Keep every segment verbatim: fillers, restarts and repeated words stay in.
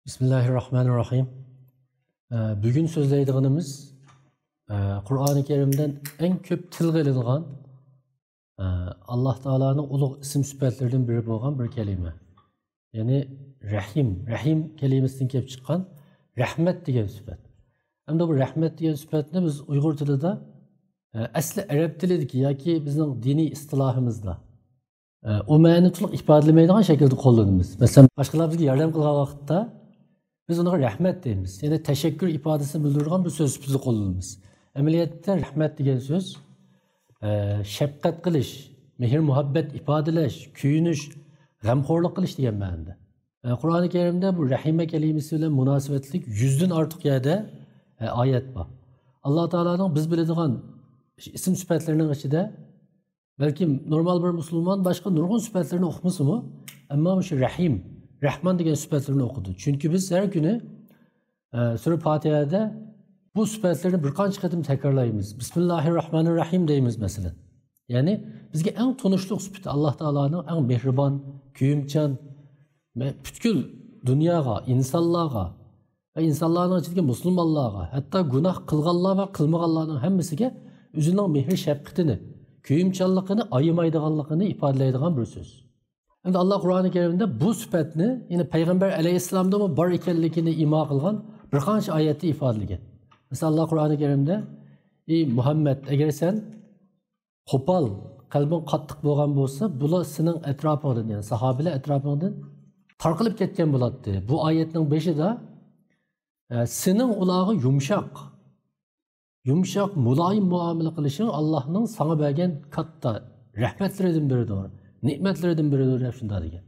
بىسمىللاھىرراھمانىرراھىم. ئە، بۈگۈن سۆزلەيدىغىنىمىز، ئە، قۇرئانى كەرىمدە ئەڭ كۆپ تىلغا ئېلىنغان، ئە، ئاللاھ تائالانىڭ ئۇلۇغ ئىسىم سۈپەتلىرىدىن بىرى بولغان بىر كەلىمە. يەنى رەھىم، رەھىم كەلىمىسىدىن كېلىپ چىققان رەھمەت دېگەن سۈپەت. ئەمدى بۇ رەھمەت دېگەن سۈپەتنى بىز ئۇيغۇر تىلىدا، ئە، ئەسلى ئەرەب تىلىدىكى ياكى بىزنىڭ دىنىي ئىستىلاھىمىزدا ئە، ئۇ مەنىنى تولۇق ئىپادىلىمەيدىغان شەكىلدە قوللىنىمىز. مەسىلەن، باشقىلار بىزگە ياردەم قىلغان ۋاقىتتا بىز ئۇنىڭغا رەھمەت دەيمىز. يەنى تەشەككۈر ئىپادىسىنى بىلدۈرىدىغان بىر سۆز سۈپىتىدە قوللىنىمىز. ئەمەلىيەتتە رەھمەت دېگەن سۆز، ئە، شەپقەت قىلىش، مېھىر-مۇھەببەت ئىپادىلەش، كۆيۈنۈش، غەمخورلۇق قىلىش دېگەن مەنىدە. ئە، قۇرئانى كەرىمدە بۇ رەھىمە كەلىمىسى بىلەن مۇناسىۋەتلىك يۈزدىن ئارتۇق يەردە، ئە، ئايەت بار. ئاللاھ تائالانىڭ بىز بىلىدىغان ئىسىم سۈپەتلىرىنىڭ ئىچىدە بەلكىم نورمال بىر مۇسۇلمان باشقا نۇرغۇن سۈپەتلىرىنى ئوقۇمىسىمۇ، ئەمما مۇشۇ رەھىم، رەھمان دېگەن سۈپەتلىرىنى ئوقۇدى. چۈنكى بىز ھەر كۈنى، ئە، سۈرە پاتىھەدە بۇ سۈپەتلەرنى بىر قانچە قېتىم تەكرارلايمىز. بىسمىللاھىرراھمانىرراھىم دەيمىز، مەسىلەن. يەنى بىزگە ئەڭ تونۇشلۇق سۈپىتى، ئاللاھ تائالانىڭ ئەڭ مېھرىبان، كۆيۈمچان، مە-، پۈتكۈل دۇنياغا، ئىنسانلارغا، ۋە ئىنسانلارنىڭ ئىچىدىكى مۇسۇلمانلارغا، ھەتتا گۇناھ قىلغانلار ۋە قىلمىغانلارنىڭ ھەممىسىگە ئۆزىنىڭ مېھىر-شەپقىتىنى، كۆيۈمچانلىقىنى ئايىمايدىغانلىقىنى ئىپادىلەيدىغان بىر سۆز. ئەمدى ئاللاھ قۇرئانى كەرىمدە بۇ سۈپەتنى، يەنى پەيغەمبەر ئەلەيھىسسالامدىمۇ بار ئىكەنلىكىنى ئىما قىلغان بىر قانچە ئايەتتە ئىپادىلىگەن. مەسىلەن، ئاللاھ قۇرئانى كەرىمدە، ئى مۇھەممەد، ئەگەر سەن قوپال، قەلبىڭ قاتتىق بولغان بولسا، بۇلار سېنىڭ ئەتراپىڭدىن، يەنى ساھابىلەر ئەتراپىڭدىن تارقىلىپ كەتكەن بولاتتى. بۇ ئايەتنىڭ بېشىدا، ئە، سېنىڭ ئۇلارغا يۇمشاق، يۇمشاق، مۇلايىم مۇئامىلە قىلىشىڭ ئاللاھنىڭ ساڭا بەرگەن كاتتا رەھمەتلىرىدىن بىرىدۇر، نېمەتلىرىدىن بىرىدۇر، دەپ شۇنداق دېگەن.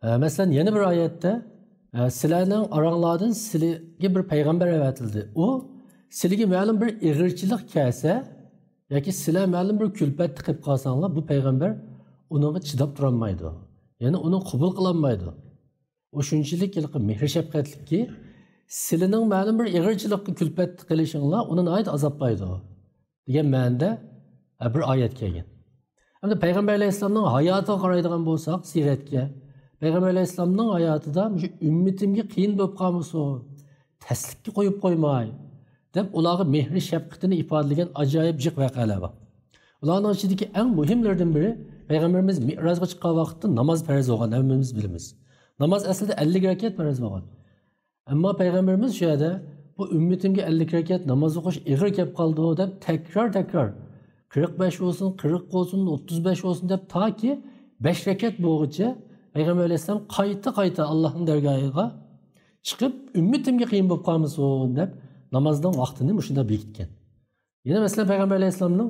ئە، مەسىلەن، يەنە بىر ئايەتتە، ئە، سىلەرنىڭ ئاراڭلاردىن سىلىگە بىر پەيغەمبەر ئەۋەتىلدى. ئۇ سىلىگە مەلۇم بىر ئېغىرچىلىق كەلسە ياكى سىلەر مەلۇم بىر كۈلپەتتە قېلىپ قالساڭلار، بۇ پەيغەمبەر ئۇنىڭغا چىداپ تۇرالمايدۇ. يەنى ئۇنى قوبۇل قىلالمايدۇ. ئۇ شۇنچىلىك ھېلىقى مېھىر-شەپقەتلىككى، سىلىنىڭ مەلۇم بىر ئېغىرچىلىققا كۈلپەتتە قېلىشىڭلار ئۇنى ناھايىتى ئازابلايدۇ، دېگەن مەنىدە، ھە، بىر ئايەت كەلگەن. ئەمدى پەيغەمبەر ئەلەيھىسسالامنىڭ ھاياتىغا قارايدىغان بولساق، سىرەتكە، پەيغەمبەر ئەلەيھىسسالامنىڭ ھاياتىدا مۇشۇ ئۈممىتىمگە قىيىن بولۇپ قالمىسۇن، تەسلىككە قويۇپ قويماي، دەپ ئۇلارغا مېھرى شەپقىتىنى ئىپادىلىگەن ئاجايىپ جىق ۋەقەلەر بار. ئۇلارنىڭ ئىچىدىكى ئەڭ مۇھىملىرىدىن بىرى، پەيغەمبىرىمىز مىئراجغا چىققان ۋاقىتتا ناماز پەرز بولغان، ھەممىمىز بىلىمىز. ناماز ئەسلىدە ئەللىك رەكەت پەرز بولغان. ئەمما پەيغەمبىرىمىز شۇ يەردە، بۇ ئۈممىتىمگە ئەللىك رەكەت ناماز ئوقۇش ئېغىر كەپ قالىدۇ، دەپ تەكرار-تەكرار، قىرىق بەش بولسۇن، قىرىق بولسۇن، ئوتتۇز بەش بولسۇن، دەپ تاكى بەش رەكەت بولغۇچە پەيغەمبەر ئەلەيھىسسالام قايتا-قايتا ئاللاھنىڭ دەرگاھىغا چىقىپ، ئۈممىتىمگە قىيىن بولۇپ قالمىسۇن، دەپ نامازنىڭ ۋاقتىنى مۇشۇنداق بېكىتكەن. يەنە مەسىلەن، پەيغەمبەر ئەلەيھىسسالامنىڭ،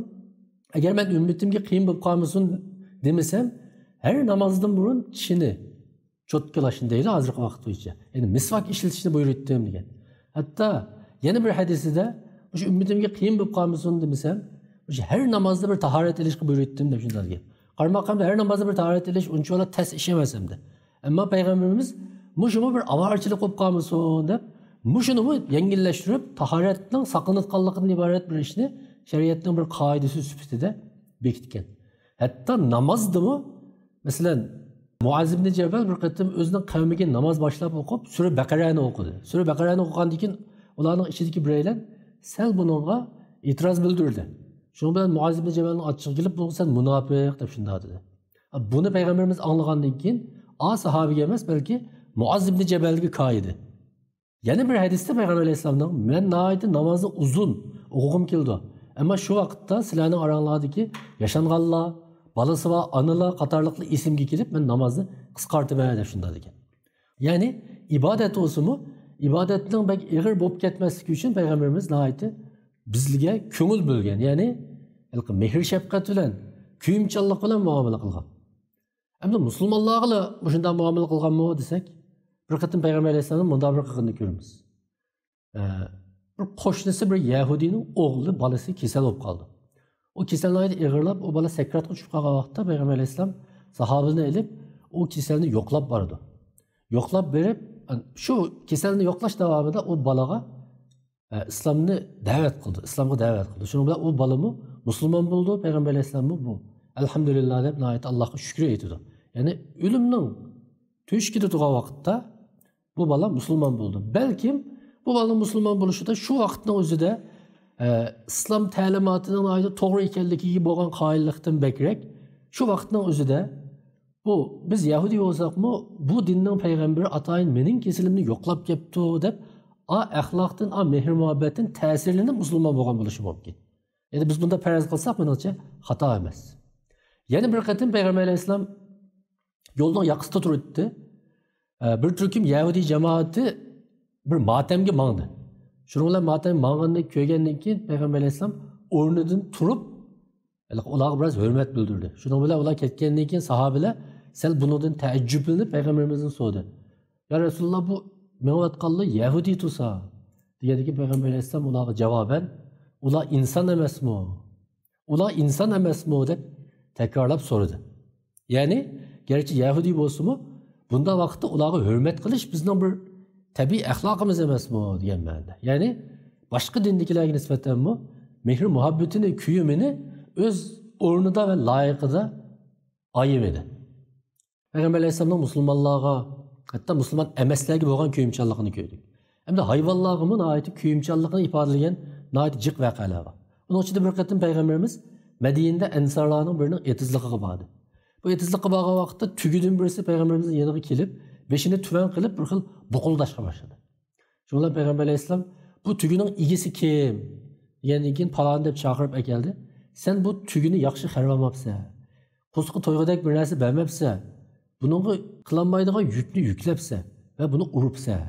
ئەگەر مەن ئۈممىتىمگە قىيىن بولۇپ قالمىسۇن دېمىسەم، ھەر نامازدىن بۇرۇن چىشىنى، چوتكىلاشنى دەيلى ھازىرقى ۋاقىت بويىچە، يەنى مىسۋاك ئىشلىتىشنى بۇيرۇيتتىم دېگەن. ھەتتا يەنە بىر ھەدىسىدە، مۇشۇ ئۈممىتىمگە قىيىن بولۇپ قالمىسۇن دېمىسەم، مۇشۇ ھەر نامازدا بىر تاھارەت ئېلىشقا بۇيرۇيتتىم، دەپ شۇنداق دېگەن. قارىماققا ھەر نامازدا بىر تاھارەت ئېلىش ئۇنچىۋالا تەس ئىش ئەمەس ئەمدى. ئەمما پەيغەمبىرىمىز مۇشۇمۇ بىر ئاۋارىچىلىك بولۇپ قالمىسۇن دەپ، مۇشۇنىمۇ يەڭگىللەشتۈرۈپ، تاھارەتنىڭ ساقلىنىۋاتقانلىقىدىن ئىبارەت بىر ئىشنى شەرىئەتنىڭ بىر قائىدىسى سۈپىتىدە بېكىتكەن. ھەتتا نامازدىمۇ، مەسىلەن، مۇئاز ئىبنى جەبەل بىر قېتىم ئۆزىنىڭ قەۋمىگە ناماز باشلاپ ئوقۇپ، سۈرە بەقەرەنى ئوقۇدى. سۈرە بەقەرەنى ئوقۇغاندىن كېيىن ئۇلارنىڭ ئىچىدىكى بىرەيلەن سەل بۇنىڭغا ئېتىراز بىلدۈردى. شۇنىڭ بىلەن مۇئاز ئىبنى جەبەلنىڭ ئاچچىقى كېلىپ، بۇنىڭغا سەن مۇناپىق دەپ شۇنداق دېدى. بۇنى پەيغەمبىرىمىز ئاڭلىغاندىن كېيىن، ئا ساھابىگە ئەمەس، بەلكى مۇئاز ئىبنى جەبەلگە كايىدى. يەنە بىر ھەدىستە پەيغەمبەر ئەلەيھىسسالامنىڭ، مەن ناھايىتى نامازنى ئۇزۇن ئوقۇغۇم كېلىدۇ. ئەمما شۇ ۋاقىتتا سىلەرنىڭ ئاراڭلاردىكى ياشانغانلار، بالىسى بار ئانىلار قاتارلىقلار ئېسىمگە كېلىپ، مەن نامازنى قىسقارتىمەن دەپ شۇنداق دېگەن. يەنى ئىبادەت بولسىمۇ، ئىبادەتنىڭ بەك ئېغىر بولۇپ كەتمەسلىكى ئۈچۈن پەيغەمبىرىمىز ناھايىتى بىزگە كۆڭۈل بۆلگەن، يەنى ھېلىقى مېھىر-شەپقەت بىلەن، كۆيۈمچانلىق بىلەن مۇئامىلە قىلغان. ئەمدى مۇسۇلمانلارغىلا مۇشۇنداق مۇئامىلە قىلغانمۇ دېسەك، بىر قېتىم پەيغەمبەر ئەلەيھىسسالامنىڭ مۇنداق بىر قىلغىنىنى كۆرىمىز. ئە، بىر قوشنىسى بىر يەھۇدىينىڭ ئوغلى، بالىسى كېسەل بولۇپ قالدى. ئۇ كېسەل ناھايىتى ئېغىرلاپ، ئۇ بالا سەكراتقا چۈشۈپ قالغان ۋاقىتتا پەيغەمبەر ئەلەيھىسسالام ساھابىلىرىنى ئېلىپ، ئۇ كېسەلنى يوقلاپ بارىدۇ. يوقلاپ بېرىپ، شۇ كېسەلنى يوقلاش داۋامىدا ئۇ بالىغا، ئە، ئىسلامنى دەۋەت قىلدى، ئىسلامغا دەۋەت قىلدى. شۇنىڭ بىلەن ئۇ بالىمۇ مۇسۇلمان بولدى، پەيغەمبەر ئەلەيھىسسالاممۇ بۇ، ئەلھەمدۇلىللا دەپ ناھايىتى ئاللاھقا شۈكرى ئېيتىدۇ. يەنى ئۆلۈمنىڭ تۆشۈكىدە تۇرغان ۋاقىتتا بۇ بالا مۇسۇلمان بولدى. بەلكىم بۇ بالىنىڭ مۇسۇلمان بولۇشىدا شۇ ۋاقىتنىڭ ئۆزىدە، ئە، ئىسلام تەلىماتىنىڭ ناھايىتى توغرا ئىكەنلىكىگە بولغان قايىللىقتىن بەكرەك، شۇ ۋاقىتنىڭ ئۆزىدە بۇ، بىز يەھۇدىي بولساقمۇ، بۇ دىننىڭ پەيغەمبىرى ئاتايىن مېنىڭ كېسىلىمنى يوقلاپ كەپتۇ دەپ، ئا ئەخلاقتىن، ئا مېھىر-مۇھەببەتتىن تەسىرلىنىپ مۇسۇلمان بولغان بولۇشى مۇمكىن. يەنى بىز بۇنداق پەرەز قىلساق، مېنىڭچە خاتا ئەمەس. يەنە بىر قېتىم پەيغەمبەر ئەلەيھىسسالام يولنىڭ ياقىسىدا تۇرۇپتۇ. ئە، بىر تۈركۈم يەھۇدىي جامائىتى بىر ماتەمگە ماڭدى. شۇنىڭ بىلەن ماتەم ماڭغاننى كۆرگەندىن كېيىن پەيغەمبەر ئەلەيھىسسالام ئورنىدىن تۇرۇپ، ئۇلارغا بىراز ھۆرمەت بىلدۈردى. شۇنىڭ بىلەن ئۇلار كەتكەندىن كېيىن ساھابىلەر سەل بۇنىڭدىن تەئەججۈپلىنىپ پەيغەمبىرىمىزدىن سورىدى. يا رەسۇلاللا، بۇ مېڭىۋاتقانلار يەھۇدىي تۇرسا؟ دېگەندىن كېيىن پەيغەمبەر ئەلەيھىسسالام ئۇلارغا جاۋابەن، ئۇلار ئىنسان ئەمەسمۇ؟ ئۇلار ئىنسان ئەمەسمۇ؟ دەپ تەكرارلاپ سورىدى. يەنى، گەرچە يەھۇدىي بولسىمۇ، بۇنداق ۋاقىتتا ئۇلارغا ھۆرمەت قىلىش بىزنىڭ بىر تەبىئىي ئەخلاقىمىز ئەمەسمۇ دېگەن مەنىدە. يەنى، باشقا دىندىكىلەرگە نىسبەتەنمۇ مېھىر-مۇھەببىتىنى، كۆيۈمىنى ئۆز ئورنىدا ۋە لايىقىدا ئايىمىدى. پەيغەمبەر ئەلەيھىسسالامنىڭ مۇسۇلمانلارغا، ھەتتا مۇسۇلمان ئەمەسلەرگە بولغان كۆيۈمچانلىقىنى كۆردۇق. ھەمدە ھايۋانلارغىمۇ ناھايىتى كۆيۈمچانلىقىنى ئىپادىلىگەن ناھايىتى جىق ۋەقەلەر بار. ئۇنىڭ ئىچىدە بىر قېتىم پەيغەمبىرىمىز مەدىنىدە ئەنسارلارنىڭ بىرىنىڭ ئېتىزلىقىغا باردى. بۇ ئېتىزلىققا بارغان ۋاقىتتا تۈگىدىن بىرسى پەيغەمبىرىمىزنىڭ يېنىغا كېلىپ، بېشىنى تۆۋەن قىلىپ، بىر خىل بۇقۇلداشقا باشلىدى. شۇنىڭ بىلەن پەيغەمبەر ئەلەيھىسسالام، «بۇ تۈگىنىڭ ئىگىسى كىم؟» دېگەندىن كېيىن، «پالان» دەپ چاقىرىپ ئەكەلدى. «سەن بۇ تۈگىنى ياخشى خەرۋالماپسەن. قورسىقى تويغۇدەك بىر نەرسە بەرمەپسەن. بۇنىڭغا قىلالمايدىغان يۈكنى يۈكلەپسەن ۋە بۇنى ئۇرۇپسەن.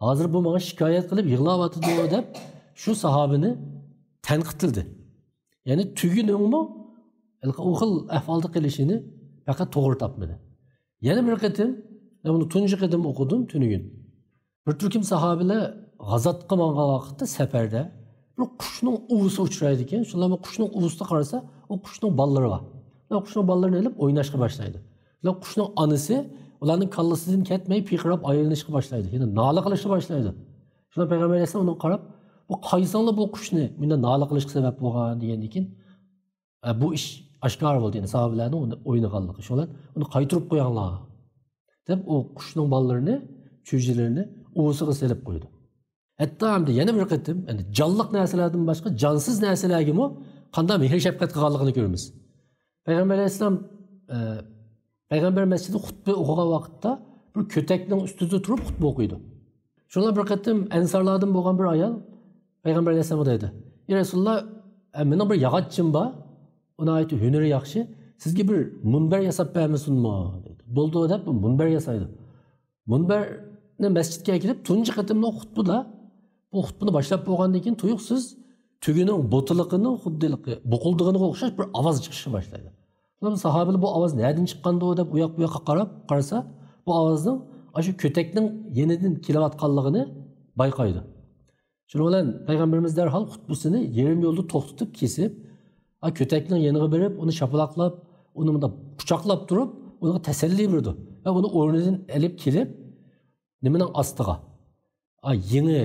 ھازىر بۇ ماڭا شىكايەت قىلىپ يىغلاۋاتىدۇ» دەپ شۇ ساھابىنى تەنقىدلىدى. يەنى تۈگىنىڭمۇ ئۇ خىل ئەھۋالدا قېلىشىنى پەقەت توغرا تاپمىدى. يەنە بىر قېتىم، مەن بۇنى تۇنجى قېتىم ئوقۇدۇم تۈنۈگۈن. بىر تۈركۈم ساھابىلەر غازاتقا ماڭغان ۋاقىتتا سەپەردە بىر قۇشنىڭ ئۇۋىسى ئۇچرايدىكەن. شۇلار بۇ قۇشنىڭ ئۇۋىسىدا قارىسا، ئۇ قۇشنىڭ بالىلىرى بار. ئۇ قۇشنىڭ بالىلىرىنى ئېلىپ ئويناشقا باشلايدۇ. شۇلار قۇشنىڭ ئانىسى ئۇلارنىڭ كاللىسىدىن كەتمەي پىرقىراپ ئايلىنىشقا باشلايدۇ. يەنى نالە قىلىشقا باشلايدۇ. شۇنىڭ پەيغەمبەر ئەلەيھىسسالام ئۇنىڭغا قاراپ، «بۇ قايسىڭلار بۇ قۇشنى مۇنداق نالە قىلىشقا سەۋەب بولغان؟» دېگەندىن كېيىن، «ئە، بۇ ئىش ئاشكارا بولدى، يەنى ساھابىلەرنىڭ ئۇنى ئوينىغانلىقى. شۇڭا ئۇنى قايتۇرۇپ قويۇڭلار» دەپ، ئۇ قۇشنىڭ بالىلىرىنى، چۈجىلىرىنى ئۇۋىسىغا سېلىپ قويدى. ھەتتا ئەمدى يەنە بىر قېتىم، يەنى جانلىق نەرسىلەردىن باشقا جانسىز نەرسىلەرگىمۇ قانداق مېھىر-شەپقەت قىلغانلىقىنى كۆرىمىز. پەيغەمبەر ئەلەيھىسسالام، ئە، پەيغەمبەر مەسچىتىدە خۇتبە ئوقۇغان ۋاقىتتا بىر كۆتەكنىڭ ئۈستىدە تۇرۇپ خۇتبە ئوقۇيدۇ. شۇڭا بىر قېتىم ئەنسارلاردىن بولغان بىر ئايال پەيغەمبەر ئەلەيھىسسالامغا دەيدۇ، «يا رەسۇلاللا، ئە، مېنىڭ بىر ياغاچچىم بار، ئۇ ناھايىتى ھۈنىرى ياخشى، سىزگە بىر مۇنبەر ياساپ بەرمىسۇنمۇ؟» دەيدۇ. «بولىدۇ» دەپ بۇ مۇنبەر ياسايدۇ. مۇنبەرنى مەسچىتكە ئەكېلىپ، تۇنجى قېتىملىق خۇتبىدا، بۇ خۇتبىنى باشلاپ بولغاندىن كېيىن تۇيۇقسىز تۈگىنىڭ بوتىلىقىنىڭ خۇددى بۇقۇلدىغىنىغا ئوخشاش بىر ئاۋاز چىقىشقا باشلايدۇ. شۇنىڭ بىلەن ساھابىلەر، «بۇ ئاۋاز نەدىن چىققاندۇ؟» دەپ ئۇ ياق بۇ ياققا قاراپ قارىسا، بۇ ئاۋازنىڭ ئاشۇ كۆتەكنىڭ يېنىدىن كېلىۋاتقانلىقىنى بايقايدۇ. شۇنىڭ بىلەن پەيغەمبىرىمىز دەرھال خۇتبىسىنى يېرىم يولدا توختىتىپ كېسىپ، ئا، كۆتەكنىڭ يېنىغا بېرىپ، ئۇنى شاپىلاقلاپ، ئۇنى مۇنداق قۇچاقلاپ تۇرۇپ، ئۇنىڭغا تەسەللى بېرىدۇ ۋە ئۇنى ئورنىدىن ئېلىپ كېلىپ، نېمىنىڭ ئاستىغا، ئا، يېڭى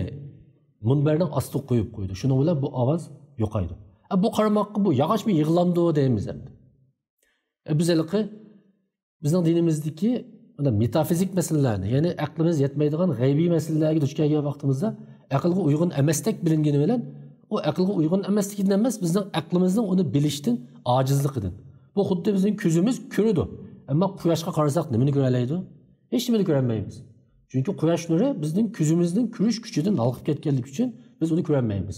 مۇنبەرنىڭ ئاستىغا قويۇپ قويىدۇ. شۇنىڭ بىلەن بۇ ئاۋاز يوقايدۇ. ئا، بۇ قارىماققا بۇ ياغاچمۇ يىغلاندۇ دەيمىز ئەمدى. ئە، بىز ھېلىقى بىزنىڭ دىنىمىزدىكى مانا مېتافىزىك مەسىلىلەرنى، يەنى ئەقلىمىز يەتمەيدىغان غەيبىي مەسىلىلەرگە دۇچ كەلگەن ۋاقتىمىزدا، ئەقىلگە ئۇيغۇن ئەمەستەك بىلىنگىنى بىلەن، ئۇ ئەقىلگە ئۇيغۇن ئەمەسلىكىدىن ئەمەس، بىزنىڭ ئەقلىمىزنىڭ ئۇنى بىلىشتىن ئاجىزلىقىدىن. بۇ خۇددى بىزنىڭ كۆزىمىز كۆرىدۇ، ئەمما قۇياشقا قارىساق نېمىنى كۆرەلەيدۇ؟ ھېچنېمىنى كۆرەلمەيمىز. چۈنكى قۇياش نۇرى بىزنىڭ كۆزىمىزنىڭ كۆرۈش كۈچىدىن ھالقىپ كەتكەنلىكى ئۈچۈن بىز ئۇنى كۆرەلمەيمىز.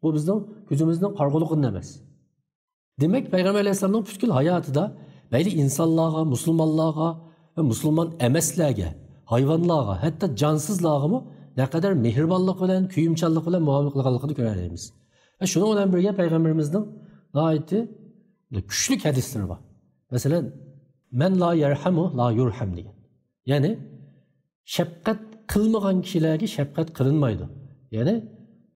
بۇ بىزنىڭ كۆزىمىزنىڭ قارىغۇلۇقىدىن ئەمەس. دېمەك، پەيغەمبەر ئەلەيھىسسالامنىڭ پۈتكۈل ھاياتىدا مەيلى ئىنسانلارغا، مۇسۇلمانلارغا ۋە مۇسۇلمان ئەمەسلەرگە، ھايۋانلارغا، ھەتتا جانسىزلارغىمۇ نەقەدەر مېھرىبانلىق بىلەن، كۆيۈمچانلىق بىلەن مۇئامىلە قىلغانلىقىنى كۆرەلەيمىز. ۋە شۇنىڭ بىلەن بىرگە پەيغەمبىرىمىزنىڭ ناھايىتى كۈچلۈك ھەدىسلىرى بار. مەسىلەن، «مەن لا يەرھەمۇ لا يۇرھەم» دېگەن. يەنى، شەپقەت قىلمىغان كىشىلەرگە شەپقەت قىلىنمايدۇ. يەنى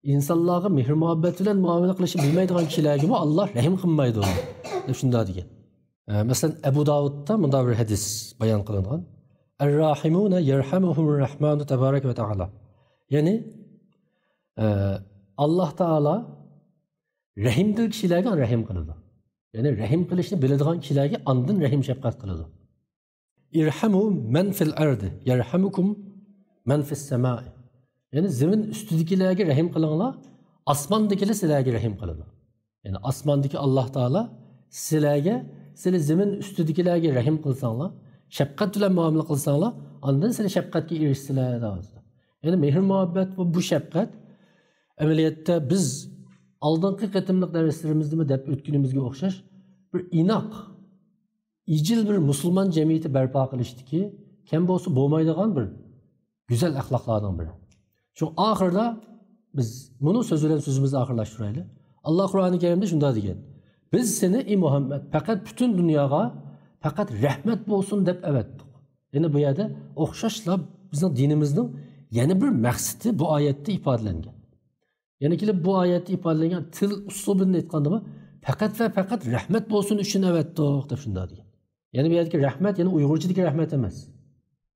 ئىنسانلارغا مېھىر-مۇھەببەت بىلەن مۇئامىلە قىلىشنى بىلمەيدىغان كىشىلەرگىمۇ ئاللا رەھىم قىلمايدۇ، دەپ شۇنداق دېگەن. ئە، مەسىلەن، ئەبۇ داۋۇدتا مۇنداق بىر ھەدىس بايان قىلىنغان. «ئەرراھىمۇنە يەرھەمۇھۇمۇر رەھمانۇ تەبارەكە ۋە تەئالا.» يەنى، ئە، ئاللا تائالا رەھىمدىل كىشىلەرگە رەھىم قىلىدۇ. يەنى رەھىم قىلىشنى بىلىدىغان كىشىلەرگە ئاندىن رەھىم شەپقەت قىلىدۇ. «ئىرھەمۇ مەن فىل ئەرد يەرھەمۇكۇم مەن فىس سەمائى. يەنى زېمىن ئۈستىدىكىلەرگە رەھىم قىلىڭلار، ئاسماندىكىلەر سىلەرگە رەھىم قىلىدۇ. يەنى ئاسماندىكى ئاللاھ تائالا سىلەرگە، سىلى زېمىن ئۈستىدىكىلەرگە رەھىم قىلساڭلار، شەپقەت بىلەن مۇئامىلە قىلساڭلار، ئاندىن سىلى شەپقەتكە ئېرىشىسىلەر، دەۋاتىدۇ. يەنى مېھىر مۇھەببەت ۋە بۇ شەپقەت ئەمەلىيەتتە بىز ئالدىنقى قېتىملىق دەرسلىرىمىزدىمۇ دەپ ئۆتكىنىمىزگە ئوخشاش بىر ئىناق، ئىجىل بىر مۇسۇلمان جەمئىيىتى بەرپا قىلىشتىكى كەم بولسا بولمايدىغان بىر گۈزەل ئەخلاقلارنىڭ بىرى. شۇ ئاخىرىدا بىز بۇنى سۆز بىلەن سۆزىمىزنى ئاخىرلاشتۇرايلى. ئاللاھ قۇرئانى كەرىمدە شۇنداق دېگەن: «بىز سېنى، ئى مۇھەممەد، پەقەت پۈتۈن دۇنياغا پەقەت رەھمەت بولسۇن دەپ ئەۋەتتۇق.» يەنى بۇ يەردە ئوخشاشلا بىزنىڭ دىنىمىزنىڭ يەنە بىر مەقسىتى بۇ ئايەتتە ئىپادىلەنگەن. يەنە كېلىپ بۇ ئايەتتە ئىپادىلەنگەن تىل ئۇسلۇبىنى ئېيتقاندىمۇ، پەقەت ۋە پەقەت رەھمەت بولسۇن ئۈچۈن ئەۋەتتۇق دەپ شۇنداق دېگەن. يەنى بۇ يەردىكى رەھمەت، يەنى ئۇيغۇرچىدىكى رەھمەت ئەمەس.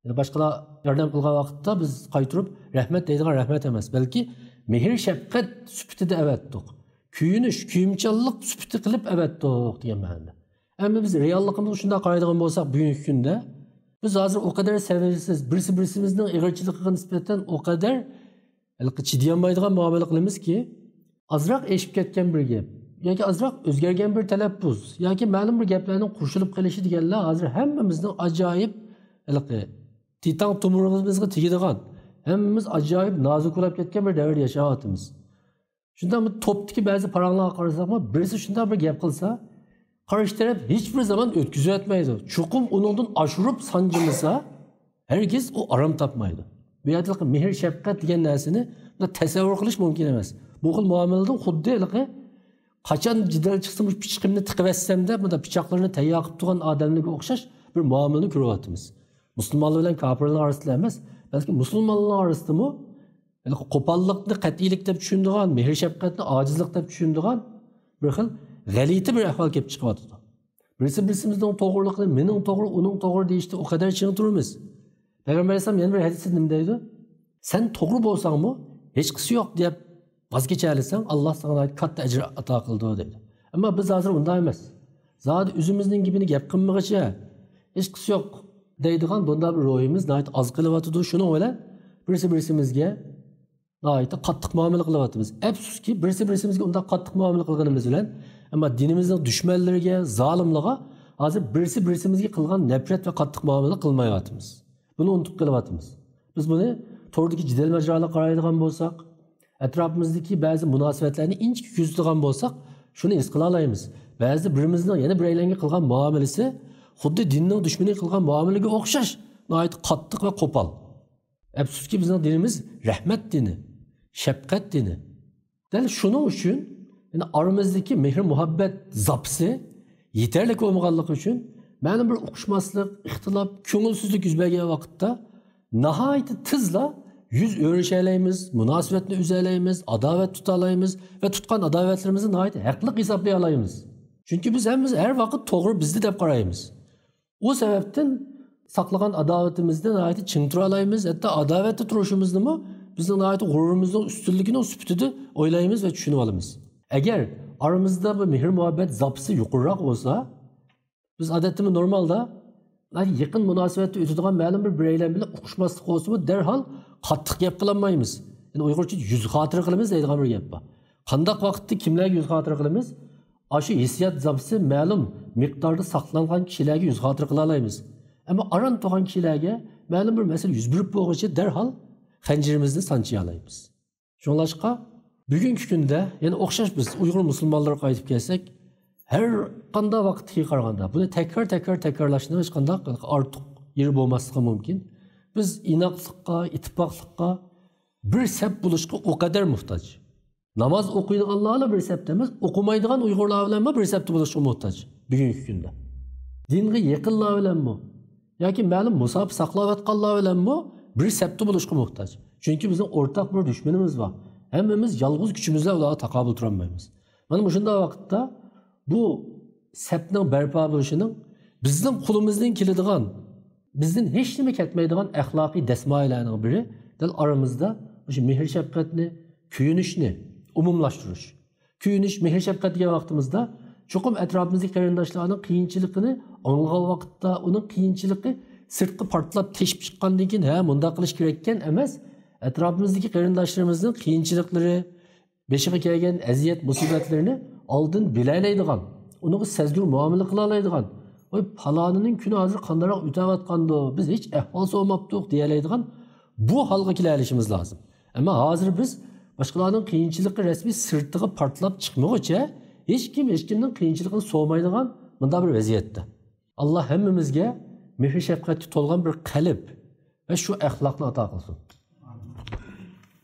يەنى باشقىلار ياردەم قىلغان ۋاقىتتا بىز قايتۇرۇپ رەھمەت دەيدىغان رەھمەت ئەمەس، بەلكى مېھىر شەپقەت سۈپىتىدە ئەۋەتتۇق. كۆيۈنۈش، كۆيۈمچانلىق سۈپىتى قىلىپ ئەۋەتتۇق دېگەن مەنىدە. ئەمما بىز رېئاللىقىمىزغا شۇنداق قارايدىغان بولساق، بۈگۈنكى كۈندە بىز ھازىر ئۇ قەدەر سەۋرسىز، بىرسى بىرسىمىزنىڭ ئېغىرچىلىقىغا نىسبەتەن ئۇ قەدەر ھېلىقى چىدىيالمايدىغان مۇئامىلە قىلىمىزكى، ئازراق ئېشىپ كەتكەن بىر گەپ ياكى ئازراق ئۆزگەرگەن بىر تەلەپپۇز ياكى مەلۇم بىر گەپلەرنىڭ قوشۇلۇپ قېلىشى دېگەنلەر ھازىر ھەممىمىزنىڭ ئاجايىپ ھېلىقى تىتاڭ تومۇرىمىزغا تېگىدىغان، ھەممىمىز ئاجايىپ نازۇك بولاپ كەتكەن بىر دەۋردە ياشاۋاتىمىز. شۇنداق بىر توپتىكى بەزى پاراڭلارغا قارىساقمۇ، بىرسى شۇنداق بىر گەپ قىلسا، قارشى تەرەپ ھېچ بىر زامان ئۆتكۈزۈۋەتمەيدۇ. چوقۇم ئۇنىڭدىن ئاشۇرۇپ سانجىمىسا، ھەرگىز ئۇ ئارام تاپمايدۇ. بۇ يەردە مېھىر شەپقەت دېگەن نەرسىنى بۇنداق تەسەۋۋۇر قىلىش مۇمكىن ئەمەس. بۇ خىل مۇئامىلىدىن خۇددى ھېلىقى قاچان جېدەل چىقسا، مۇشۇ پىچىقىمنى تىقىۋەتسەم دەپ، مۇنداق پىچاقلىرىنى تەييار قىلىپ تۇرغان ئادەملەرگە ئوخشاش بىر مۇئامىلىنى كۆرۈۋاتىمىز. مۇسۇلمانلار بىلەن كاپىرلارنىڭ ئارىسىدا ئەمەس، بەلكى مۇسۇلمانلار ئارىسىدىمۇ ھېلىقى قوپاللىقنى قەتئىيلىك دەپ چۈشىنىدىغان، مېھىر شەپقەتنى ئاجىزلىق دەپ چۈشىنىدىغان بىر خىل غەلىتە بىر ئەھۋال كېلىپ چىقىۋاتىدۇ. بىرسى بىرسىمىزنىڭ توغرىلىقىنى، مېنىڭ توغرا، ئۇنىڭ توغرا دېيىشتە ئۇ قەدەر چىڭ تۇرىمىز. پەيغەمبەر ئەلەيھىسسالام يەنە بىر ھەدىسىدە نېمە دەيدۇ؟ سەن توغرا بولساڭمۇ، ھېچقىسى يوق دەپ ۋاز كېچەلىسەڭ، ئاللاھ ساڭا ناھايىتى كاتتا ئەجىر ئاتا قىلىدۇ دەيدۇ. ئەمما بىز ھازىر ئۇنداق ئەمەس. زادى ئۆزىمىزنىڭ گېپىنى گەپ قىلمىغىچە، ھېچقىسى يوق دەيدىغان بۇنداق بىر روھىمىز ناھايىتى ئاز قېلىۋاتىدۇ. شۇنىڭ بىلەن بىرسى بىرسىمىزگە ناھايىتى قاتتىق مۇئامىلە قىلىۋاتىمىز. ئەپسۇسكى، بىرسى بىرسىمىزگە ئۇنداق قاتتىق مۇئامىلە قىلغىنىمىز بىلەن، ئەمما دىنىمىزنىڭ دۈشمەنلىرىگە، زالىملىرىغا ھازىر بىرسى بىرسىمىزگە قىلغان نەپرەت ۋە قاتتىق مۇئامىلە قىلمايۋاتىمىز. بۇنى ئۇنتۇپ قېلىۋاتىمىز. بىز بۇنى توردىكى جېدەل ماجىرالارغا قارايدىغان بولساق، ئەتراپىمىزدىكى بەزى مۇناسىۋەتلەرنى ئىنچىكە كۆزىتىدىغان بولساق، شۇنى ھېس قىلالايمىز. بەزىدە بىرىمىزنىڭ يەنە بىرەيلەنگە قىلغان مۇئامىلىسى خۇددى دىننىڭ دۈشمىنىگە قىلغان مۇئامىلىگە ئوخشاش ناھايىتى قاتتىق ۋە قوپال. ئەپسۇسكى، بىزنىڭ دىنىمىز رەھمەت دىنى، شەپقەت دىنى. دەل شۇنىڭ ئۈچۈن، يەنى ئارىمىزدىكى مېھىر-مۇھەببەت زاپىسى يېتەرلىك بولمىغانلىقى ئۈچۈن، مەلۇم بىر ئۇقۇشماسلىق، ئىختىلاپ، كۆڭۈلسىزلىك يۈز بەرگەن ۋاقىتتا ناھايىتى تېزلا يۈز ئۆرۈشەلەيمىز، مۇناسىۋەتنى ئۈزەلەيمىز، ئاداۋەت تۇتالايمىز ۋە تۇتقان ئاداۋەتلىرىمىزنى ناھايىتى ھەقلىق ھېسابلىيالايمىز. چۈنكى بىز ھەممىمىز ھەر ۋاقىت توغرا بىزدە دەپ قارايمىز. ئۇ سەۋەبتىن ساقلىغان ئاداۋىتىمىزنى ناھايىتى چىڭ تۇرالايمىز، ھەتتا ئاداۋەتتە تۇرۇشىمىزنىمۇ بىزنىڭ ناھايىتى غۇرۇرىمىزنىڭ ئۈستۈنلۈكىنىڭ سۈپىتىدە ئويلايمىز ۋە چۈشىنىۋالىمىز. ئەگەر ئارىمىزدا بۇ مېھىر-مۇھەببەت زاپىسى يۇقىرىراق بولسا، بىز ئادەتتىمۇ نورمالدا يېقىن مۇناسىۋەتتە ئۆتىدىغان مەلۇم بىر بىرەيلەن بىلەن ئۇقۇشماسلىق بولسىمۇ، دەرھال قاتتىق گەپ قىلالمايمىز. يەنى ئۇيغۇرچە يۈز خاتىرە قىلىمىز دەيدىغان بىر گەپ بار. قانداق ۋاقىتتا كىملەرگە يۈز خاتىرە قىلىمىز؟ ئاشۇ ھېسسىيات زاپىسى مەلۇم مىقداردا ساقلانغان كىشىلەرگە يۈز خاتىرە قىلالايمىز. ئەمما ئاران تۇرغان كىشىلەرگە مەلۇم بىر مەسىلە يۈز بېرىپ بولغۇچە دەرھال خەنجىرىمىزنى سانچىيالايمىز. شۇڭلاشقا، بۈگۈنكى كۈندە يەنە ئوخشاش بىز ئۇيغۇر مۇسۇلمانلىرىغا قايتىپ كەلسەك، ھەر قانداق ۋاقىتتىكىگە قارىغاندا، بۇنى تەكرار، تەكرار، تەكرارلاشنىڭ ھېچقانداق ئارتۇق يېرى بولماسلىقى مۇمكىن. بىز ئىناقلىققا، ئىتتىپاقلىققا، بىر سەپ بولۇشقا ئۇ قەدەر موھتاج. ناماز ئوقۇيدىغانلارلا بىر سەپتە ئەمەس، ئوقۇمايدىغان ئۇيغۇرلار بىلەنمۇ بىر سەپتە بولۇشقا موھتاج بۈگۈنكى كۈندە. دىنغا يېقىنلار بىلەنمۇ ياكى مەلۇم مۇساپە ساقلاۋاتقانلار بىلەنمۇ بىر سەپتە بولۇشقا موھتاج. چۈنكى بىزنىڭ ئورتاق بىر دۈشمىنىمىز بار. ھەممىمىز يالغۇز كۈچىمىز بىلەن ئۇلارغا تاقابىل تۇرالمايمىز. مانا مۇشۇنداق ۋاقىتتا بۇ سەپنىڭ بەرپا بولۇشىنىڭ بىزنىڭ قولىمىزدىن كېلىدىغان، بىزدىن ھېچنېمە كەتمەيدىغان ئەخلاقىي دەسمايىلەرنىڭ بىرى دەل ئارىمىزدا مۇشۇ مېھىر-شەپقەتنى، كۆيۈنۈشنى ئومۇملاشتۇرۇش. كۆيۈنۈش، مېھىر-شەپقەت دېگەن ۋاقتىمىزدا چوقۇم ئەتراپىمىزدىكى قېرىنداشلارنىڭ قىيىنچىلىقىنى ئاڭلىغان ۋاقىتتا، ئۇنىڭ قىيىنچىلىقى سىرتقا پارتلاپ تېشىپ چىققاندىن كېيىن، ھە، مۇنداق قىلىش كېرەككەن ئەمەس، ئەتراپىمىزدىكى قېرىنداشلىرىمىزنىڭ قىيىنچىلىقلىرى، بېشىغا كەلگەن ئەزىيەت مۇسىبەتلىرىنى ئالدىن بىلەلەيدىغان، ئۇنىڭغا سەزگۈر مۇئامىلە قىلالايدىغان، ۋاي، پالانىنىڭ كۈنى ھازىر قانداقراق ئۆتەۋاتقاندۇ، بىز ھېچ ئەھۋال سورىماپتۇق دېيەلەيدىغان بۇ ھالغا كېلەلىشىمىز لازىم. ئەمما ھازىر بىز باشقىلارنىڭ قىيىنچىلىقى رەسمىي سىرتىغا پارتلاپ چىقمىغۇچە، ھېچكىم ھېچكىمنىڭ قىيىنچىلىقىنى سورىمايدىغان مۇنداق بىر ۋەزىيەتتە. ئاللا ھەممىمىزگە مېھرى شەپقەتكە تولغان بىر قەلب ۋە شۇ ئەخلاقنى ئاتا قىلسۇن.